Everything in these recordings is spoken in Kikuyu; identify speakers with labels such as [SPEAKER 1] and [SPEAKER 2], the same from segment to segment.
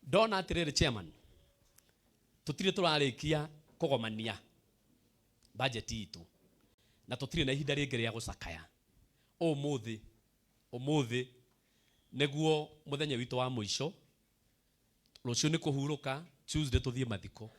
[SPEAKER 1] Ndona atĩrĩrĩ chairman, tũtirĩ tũrarĩkia kũgomania budget itũ na tũtirĩ na ihinda rĩngĩ rĩa gũcakaya. Ũmũthĩ, ũmũthĩ nĩguo mũthenya witũ wa mũico. Rũciũ nĩ kũhurũka, Tuesday tũthiĩ mathiko.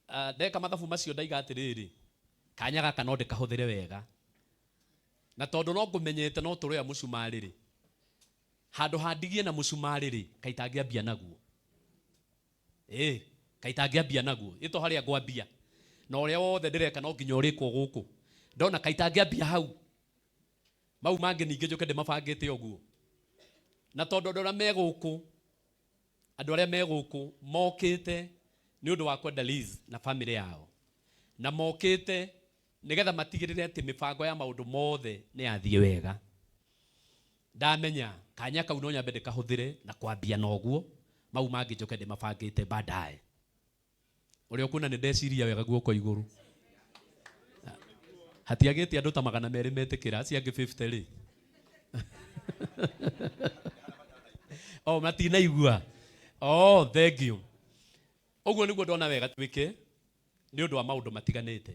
[SPEAKER 1] Ah, ndeka mathabu macio ndaiga atĩrĩrĩ, kanya gaka no ndĩkahũthĩre wega. Na tondũ no ngũmenyete no tũroya mũcumarĩ rĩ, handũ ha ndigie na mũcumarĩ rĩ, kaĩ itangĩambia naguo? Ĩĩ, kaĩ itangĩambia naguo? Ĩ to harĩa ngwambia. Na ũrĩa wothe ndĩreka no nginya ũrĩkwo gũkũ. Ndona kaĩ itangĩambia hau. Mau mangĩ ningĩ njũke ndĩmabangĩte ũguo. Na tondũ andũ arĩa me gũkũ, andũ arĩa me gũkũ mokĩte nĩ ũndũ wa kwenda Liz na famĩlĩ yao. Na mokĩte nĩgetha matigĩrĩre atĩ mĩbango ya maũndũ mothe nĩ yathiĩ wega. Ndamenya kanya kau no nyambe ndĩkahũthĩre na kwambia na ũguo, mau mangĩ njoke ndĩmabangĩte baadaye. Ũrĩa ũkuona nĩ ndeciria wega guoko igũrũ. Hatiagĩte andũ ta 200 metĩkĩra, acio angĩ 50 rĩ. Oh, matinaigua. Oh, thank you. Ũguo nĩguo ndona wega twĩke nĩ ũndũ wa maũndũ matiganĩte.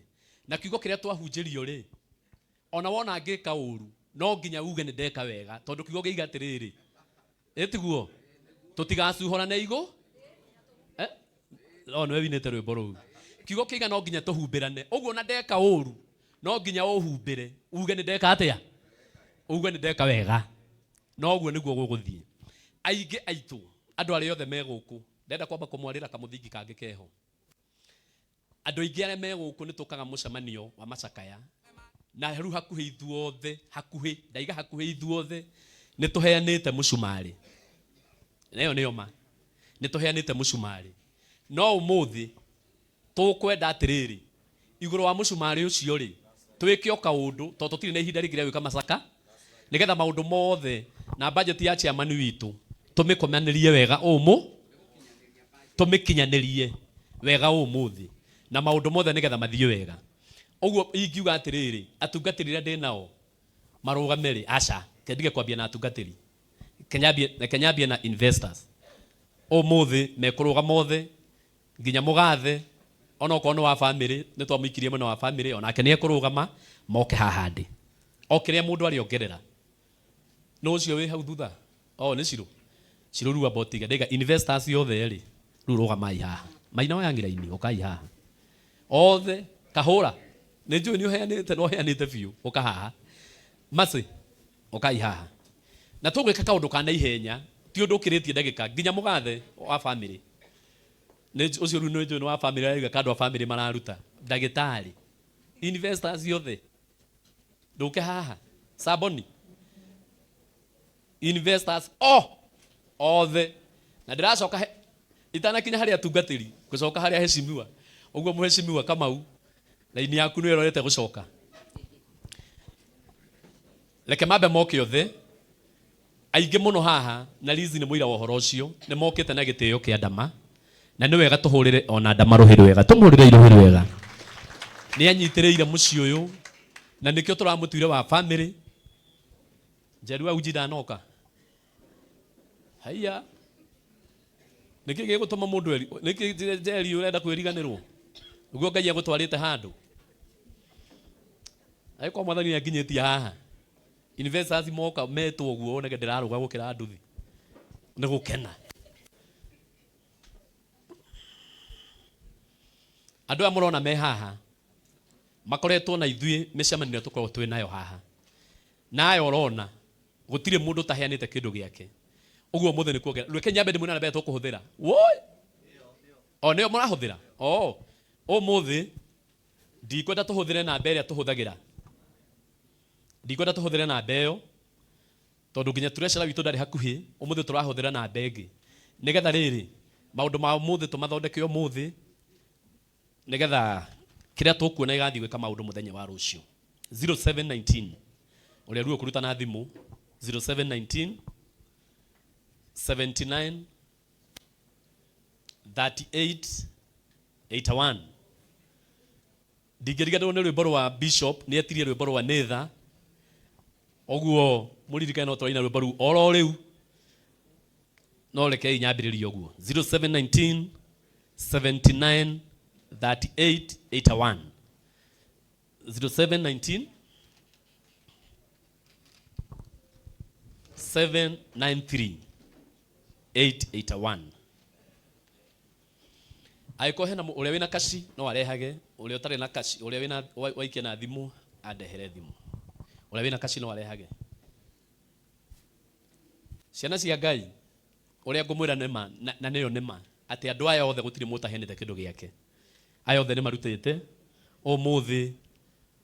[SPEAKER 1] Na kiugo kĩrĩa twahunjĩrio rĩ, ona wona ngĩka ũru, no nginya uge nĩ ndeka wega, tondũ kiugo gĩiga atĩrĩrĩ, ĩ tiguo? Tũtigacuhũrane igũ. Eh? No nĩwe winĩte rwĩmbo rũu. Kiugo kĩiga no nginya tũhumbĩrane. Ũguo na ndeka ũru, no nginya ũhumbĩre, uge nĩ ndeka atĩa? Uge nĩ ndeka wega. No ũguo nĩguo gũgũthiĩ. Aingĩ aitũ, andũ arĩa othe me gũkũ, ndĩrenda kwamba kũmwarĩra kamũthingi kangĩ keho. Andũ aingĩ arĩa me gũkũ nĩ tũkaga mũcemanio wa macakaya, na rĩu hakuhĩ ithuothe, hakuhĩ, ndaiga hakuhĩ ithuothe, nĩ tũheanĩte mũcumarĩ. Na ĩyo nĩyo ma. Nĩ tũheanĩte mũcumarĩ. No ũmũthĩ, tũkwenda atĩrĩrĩ, igũrũ wa mũcumarĩ ũcio rĩ, twĩke o kaũndũ, tondũ tũtirĩ na ihinda rĩngĩ rĩa gwĩka macaka, nĩgetha maũndũ mothe na budget ya chairman witũ tũmĩkomanĩrie wega ũmũ, tũmĩkinyanĩrie wega ũmũthĩ, na maũndũ mothe nĩgetha mathiĩ wega. Ũguo ingiuga atĩrĩrĩ, atungatĩri arĩa ndĩ nao marũgame rĩ, aca, reke ndige kwambia na atungatĩri, reke nyambie na investors. Ũmũthĩ mekũrũgama othe, nginya mũgathe, onokorwo nĩ wa famĩlĩ, nĩ twamũikirie mwena wa famĩlĩ, onake nĩ ekũrũgama, moke haha ndĩ. O kĩrĩa mũndũ arĩongerera. Nũ ũcio wĩ hau thutha? Oh, nĩ Shiro. Shiro rĩu amba ũtige. Ndaiga investors othe rĩ, rĩu rũgamai haha. Maina wa Ng'iraini, ũkai haha. Othe, kahũra. Nĩ njũĩ nĩ ũheanĩte, na ũheanĩte biũ. Ũka haha. Mercy, ũkai haha. Na tũgwĩka kaũndũ ka naihenya, ti ũndũ ũkĩrĩtie ndagĩka, nginya mũgathe wa famĩlĩ. Nĩ ũcio rĩu nĩ njũĩ nĩ wa famĩlĩ araiga ka andũ a famĩlĩ mararuta. Ndagĩtarĩ. Investors othe. Ndũke haha. Saboni. Investors oh othe. Na ndĩracoka he itanakinya harĩ atungatĩri, ngũcoka harĩa heshimiwa. Ũguo mũheshimiwa Kamau, raini yaku nĩyo ĩrorete gũcoka. Reke mambe moke othe. Aingĩ mũno haha, na Liz nĩ mũira wa ũhoro ũcio, nĩ mokĩte na gĩtĩo kĩa Ndama, na nĩ wega tũhũrĩre o na Ndama rũhĩ rwega. Tũmũhũrĩrei rũhĩ rwega. Nĩ anyitĩrĩire mũciĩ ũyũ, na nĩkĩo tũramũtuire wa famĩlĩ. Njeru auji ndanoka. Haiya. Nĩkĩ gĩgũtũma mũndũ eri, nĩkĩ Njeri ũrenda kwĩriganĩrwo? Nĩguo Ngai agũtwarĩte handũ. Angĩkorwo mwathani nĩ anginyĩtie haha. Investors moka metwo ũguo wonage ndĩrarũga gũkĩra nduthi. Nĩ gũkena. Andũ aya mũrona me haha makoretwo na ithuĩ mĩcemanio ĩrĩa tũkoragwo twĩ nayo haha. Na aya ũrona gũtirĩ mũndũ ũtaheanĩte kĩndũ gĩake. Ũguo ũmũthĩ nĩ kuongerera. Reke nyambe ndĩmwĩre namba ĩrĩa tũkũhũthĩra. Woi! O nĩyo mũrahũthĩra? Oh, ũmũthĩ ndikwenda tũhũthĩre namba ĩrĩa tũhũthagĩra. Ndikwenda tũhũthĩre namba ĩyo tondũ nginya treasurer witũ ndarĩ hakuhĩ. Ũmũthĩ tũrahũthĩra namba ĩngĩ. Nĩgetha rĩrĩ, maũndũ ma ũmũthĩ tũmathondeke ũmũthĩ nĩgetha kĩrĩa tũkuona gĩgathiĩ gwĩka maũndũ mũthenya wa rũciũ. 0719 ũrĩa rĩu ũkũruta na thimũ 0719 79 38 81. Ndingĩriganĩrwo nĩ rwĩmbo rwa Bishop, nĩ etirie rwĩmbo rwa Nĩ tha. Ũguo mũririkane no tũraina rwĩmbo rũu oro rĩu. No rekei nyambĩrĩrie ũguo. 0719 79 38 81. 0719 793 881. Angĩkorwo hena ũrĩa wĩna kaci no arehage, ũrĩa ũtarĩ na kaci, ũrĩa wĩna waikia na thimũ andehere thimũ. Ũrĩa wĩna kaci no arehage. Ciana cia Ngai, ũrĩa ngũmwĩra nĩ ma, na nĩyo nĩ ma, atĩ andũ aya othe gũtirĩ mũtaheanĩte kĩndũ gĩake. Aya othe nĩ marutĩte ũmũthĩ,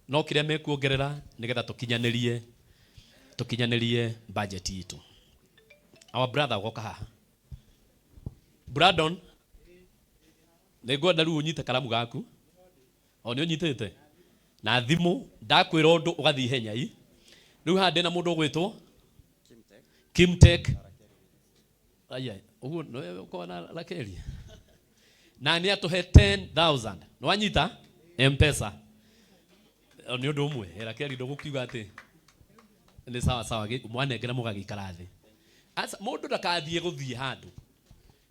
[SPEAKER 1] no kĩrĩa mekuongerera nĩgetha tũkinyanĩrie tũkinyanĩrie budget itũ. Our brother ũgoka haha. Brandon, nĩ ngwenda rĩu ũnyite karamu gaku. O nĩ ũnyitĩte? Na thimũ, ndakwĩra ũndũ ũgathiĩ ihenya i. Rĩu haha ndĩna mũndũ ũgwĩtwo Kimtek. Aya, ũguo nĩwe ũkoragwo na Rakeli. Na nĩ atũhe 10,000. Nĩ wanyita? M-Pesa. Nĩ ũndũ ũmwe, Rakeli ndũgũkiuga atĩ nĩ sawa sawa, mwanengera mũgagĩikara thĩ. Aca, mũndũ ndakathiĩ gũthiĩ handũ.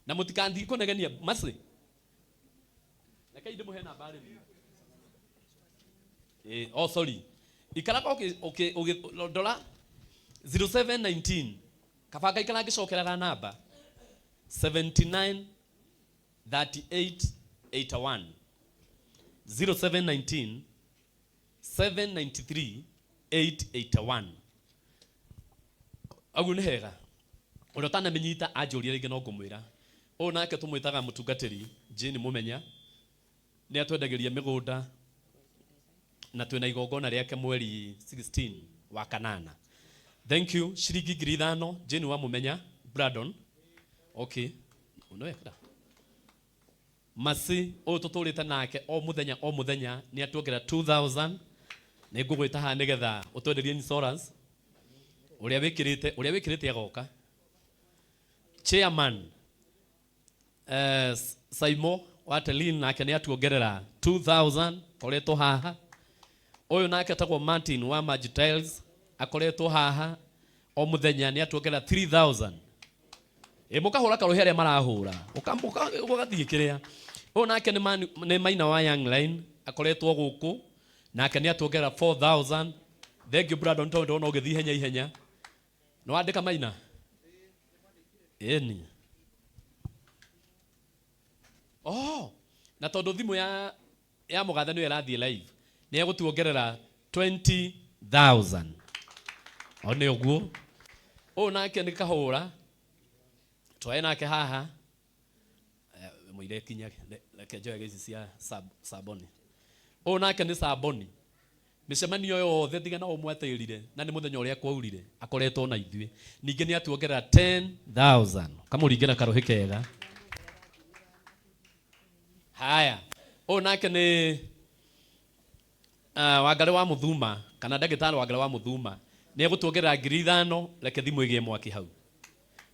[SPEAKER 1] Na mũtikathiĩ kũnegenia Mercy. Rekei ndĩmũhe namba rĩu. Oh sorry. Ikaraga ũkĩ ndora 0719 kaba ngaikara ngĩcokeraga namba 79 38 81 0719 793 881. Ũguo nĩ hega. Ũrĩa ũtanamĩnyita anjũrie rĩngĩ no ngũmwĩra. Ũyũ nake tũmwĩtaga mũtungatĩri Jane Mũmenya. Nĩ atwendagĩria mĩgũnda na twĩna igongona rĩake mweri 16 wa kanana. Thank you. Ciringi 5,000 Jane wa Mũmenya Brandon. Okay. Nĩwekĩra. Masi ũyũ tũtũrĩte nake o mũthenya o mũthenya nĩ atuongerera 2000. Nĩ ngũgwĩta haha nĩgetha ũtwenderie insurance. Ũrĩa wĩkĩrĩte, ũrĩa wĩkĩrĩte agoka. Chairman Saimo wa Telin nake nĩ atuongerera 2000 koretwo haha. Ũyũ nake etagwo Martin wa Magic Tiles akoretwo haha o mũthenya nĩ atuongerera 3000. Mũkahũra karũhĩ arĩa marahũra. Ũgathiĩ kĩrĩa. Ũyũ nake nĩ Maina wa Young Line akoretwo gũkũ nake nĩ atuongerera 4000. Thank you Brandon tondũ ndona ũgĩthiĩ ihenya ihenya. Nĩ wandĩka Maina? Ĩni. Oh, na tondũ thimũ ya mũgathe nĩyo ĩrathiĩ live, nĩ egũtuongerera 20,000. O nĩ ũguo. Ũyũ nake nĩ kahũra. Twae nake haha. Mũire kinya, reke njoe ici cia saboni. Ũyũ nake nĩ saboni. Mĩcemanio yothe tiga na ũmwatĩrire na nĩ mũthenya ũrĩa kwaurire akoretwo na ithuĩ. Ningĩ nĩ atuongerera 10,000. Kamũringĩra karũhĩ kega. Haya, ũyũ nake nĩ Wangarĩ wa Mũthuma kana ndagĩtarĩ Wangarĩ wa Mũthuma nĩ egũtuongerera 5,000. Reke thimũ ĩgĩe mwaki hau.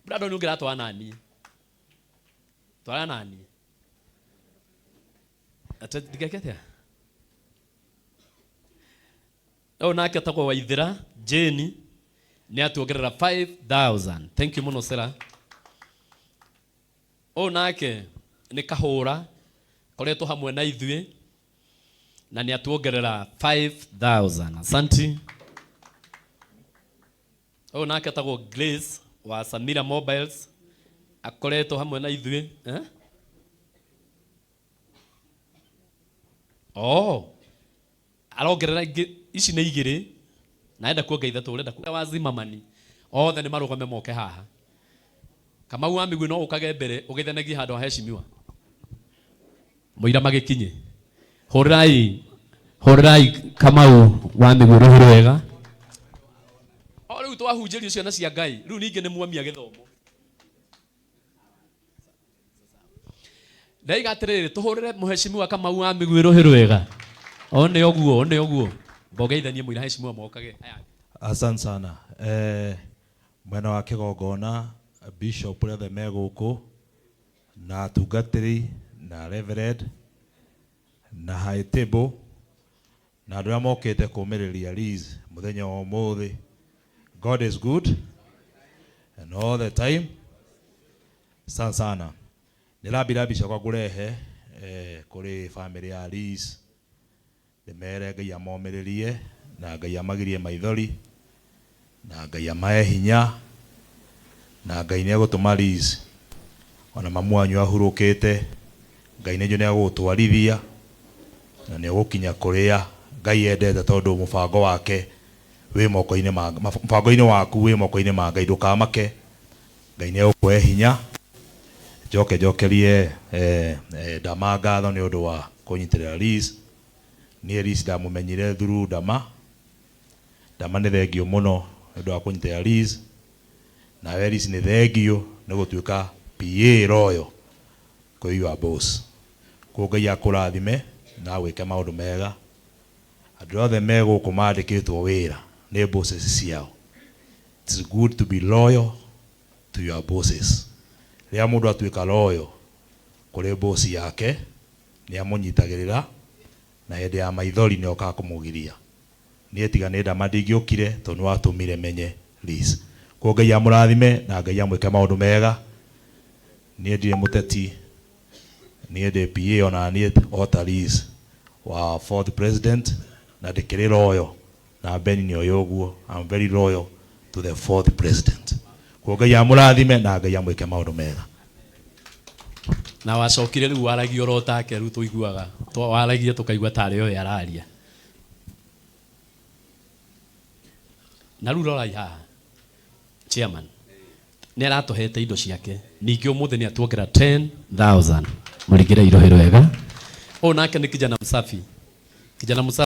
[SPEAKER 1] Brandon ũngĩratwara naniĩ. Twara naniĩ. Ndigeke atĩa? Ũyũ nake etagwo Waithĩra Jane nĩ atuongerera 5000. Thank you mũno Sera. Ũyũ nake nĩ Kahũra koretwo hamwe na ithuĩ na nĩ atuongerera 5000. Asante. Ũyũ nake etagwo Grace wa Samira Mobiles akoretwo hamwe na ithuĩ. Oh, arongerera ingĩ ici nĩ igĩrĩ na enda kuonga ithatũ ũrenda kuonga wa Zimmerman othe nĩ marũgame moke haha. Kamau wa Mĩguĩ no ũkage mbere ũgeithanagie handũ ha heshimiwa. Mũira magĩkinye. Hũrĩrai, hũrĩrai Kamau wa Mĩguĩ rũhĩ rwega. O rĩu twahunjĩrio ciana cia Ngai, rĩu ningĩ nĩ mwamia gĩthomo. Ndaiga atĩrĩrĩ, tũhũrĩre mũheshimiwa Kamau wa Mĩguĩ rũhĩ rwega. O nĩ ũguo, o nĩ ũguo. Mbogeithanie mũira heshimiwa mokage. Aya.
[SPEAKER 2] Asante sana. Mwena wa kĩgongona, bishop ũrĩa othe me gũkũ, na atungatĩri, na reverend, na high table, na andũ arĩa mokĩte kũmĩrĩria Liz mũthenya wa ũmũthĩ. God is good and all the time. Sana sana nĩ rambi ciakwa ngũrehe kũrĩ family ya Liz, ndĩmere Ngai amomĩrĩrie na Ngai amagirie maithori na Ngai amahe hinya na Ngai nĩ egũtũma Liz ona mamu wanyu ahurũkĩte, Ngai nĩ njũĩ nĩ egũgũtwarithia na nĩ ũgũkinya kũrĩa Ngai endete, tondũ mũbango wake wĩ moko-inĩ ma mũbango-inĩ waku wĩ moko-inĩ ma Ngai. Ndũkamake, Ngai nĩ egũkũhe hinya. Njoke njokerie Ndama ngatho nĩ ũndũ wa kũnyitĩrĩra Liz. Niĩ Liz ndamũmenyire through Ndama. Ndama, nĩ thengiũ mũno nĩ ũndũ wa kũnyitĩrĩra Liz. Nawe Liz, nĩ thengiũ nĩ gũtuĩka PA loyal kwĩ your boss. Koguo Ngai akũrathime na agwĩke maũndũ mega. Andũ othe me gũkũ mandĩkĩtwo wĩra nĩ bosses ciao, it's good to be loyal to your bosses. Rĩrĩa mũndũ atuĩka loyal kũrĩ boss yake, nĩ amũnyitagĩrĩra na hĩndĩ ya maithori nĩ okaga kũmũgiria. Niĩ tiga nĩ Ndama ndingĩũkire, tondũ nĩ watũmire menye Liz. Koguo Ngai amũrathime na Ngai amwĩke maũndũ mega. Niĩ ndirĩ mũteti, niĩ ndĩ PA ona niĩ ota Liz wa fourth president, na ndĩkĩrĩ loyal na Ben nĩ oĩ ũguo. I'm very loyal to the fourth president. Koguo Ngai amũrathime na Ngai amwĩke maũndũ mega.
[SPEAKER 1] Na wacokire rĩu waragia oro take, rĩu tũiguaga waragia tũkaigua tarĩ oĩ araria. Na rĩu rorai haha, chairman nĩ aratũhete indo ciake, ningĩ ũmũthĩ nĩ atuongera 10,000. Mũringĩre irohe wega. Ũyũ nake nĩ kijana msafi, kijana msafi.